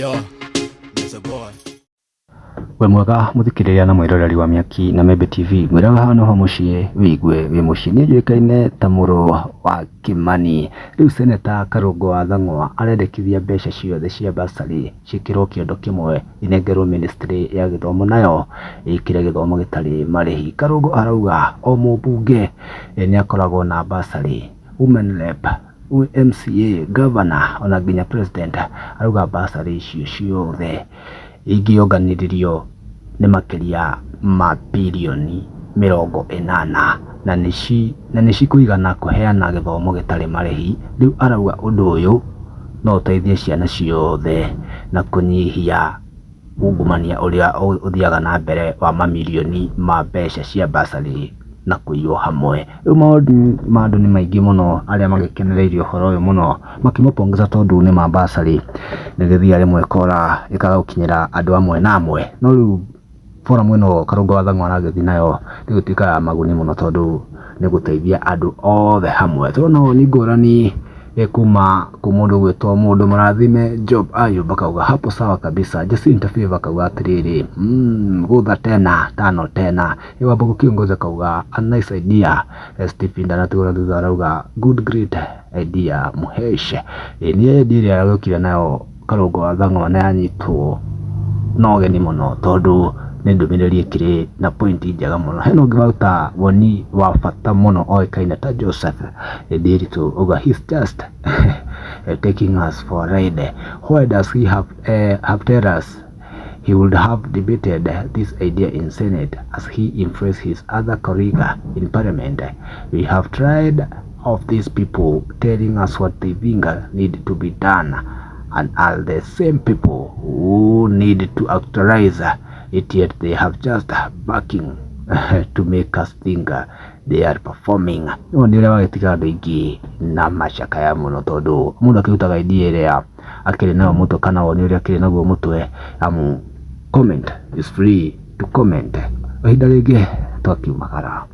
Yo, Mr. Boy. Wĩ mwega mũthikĩrĩria na mwĩroreri wa Mĩaki na Membe TV, ngwĩraga haha noho mũciĩ wĩigue wĩ mũciĩ. Niĩ njũĩkaine ta mũrũ wa Kĩmani. Rĩu Seneta Karũngũ wa Thang'wa arendekithia mbeca ciothe cia bursary ciĩkĩrwo kĩondo kĩmwe inengerwo ministry ya gĩthomo nayo ĩkĩre gĩthomo gĩtarĩ marĩhi. Karũngũ arauga o mũmbunge nĩ akoragwo na bursary, women rep, MCA, governor ona nginya president. Arauga bursary icio ciothe ingĩonganĩrĩrio nĩ makĩria ma birioni 80 na nĩ cikũigana kũheana gĩthomo gĩtarĩ marĩhi. Rĩu arauga ũndũ ũyũ no ũteithie ciana ciothe na kũnyihia ungumania ũrĩa ũthiaga na mbere wa mamirioni ma mbeca cia bursary na kũiywo hamwe. Rĩu maũndũ ma andũ nĩ maingĩ mũno arĩa magĩkenereirie ũhoro ũyũ mũno makĩmũpongeza tondũ nĩ ma bursary nĩ gĩthiaga rĩmwe ĩkora ĩkaga gũkinyĩra andũ amwe na amwe. No rĩu forum ĩno Karũngũ wa Thang'wa aragĩthiĩ nayo nĩ gũtuĩka ya maguni mũno tondũ nĩ gũteithia andũ othe hamwe. Tũrona woni ngũrani kuma kwĩ mũndũ ũgwĩtwo mũndũ mũrathime Job Ayub akauga hapo sawa kabisa. Jacinta Favor akauga atĩrĩrĩ, gũtha tena tano tena. Wambugu kiongozi akauga a nice idea. Stephen ndanatigwo na thutha arauga good great idea Muhesh. Nĩ idea ĩrĩa agĩũkire nayo Karũngũ wa Thang'wa na yanyitwo na ũgeni mũno tondũ nĩ ndũmĩrĩri ĩkĩrĩ na point njega mũno. Hena ũngĩ waruta woni wa bata mũno oĩkaine ta Joseph Ndiritu auga he's just taking us for a ride. Why does he have tell us he would have debated this idea in Senate as he influenced his other colleague in Parliament. We have tried of these people telling us what they think need to be done and are the same people who need to actualize it, yet they have just backing to make us think they are performing. Ũyũ nĩ ũrĩa wagĩtiga andũ aingĩ na macakaya mũno tondũ mũndũ akĩrutaga idea ĩrĩa akĩrĩ nayo mũtwe kana woni ũrĩa akĩrĩ naguo mũtwe, amu comment is free to comment. Ihinda rĩngĩ twakiumagara.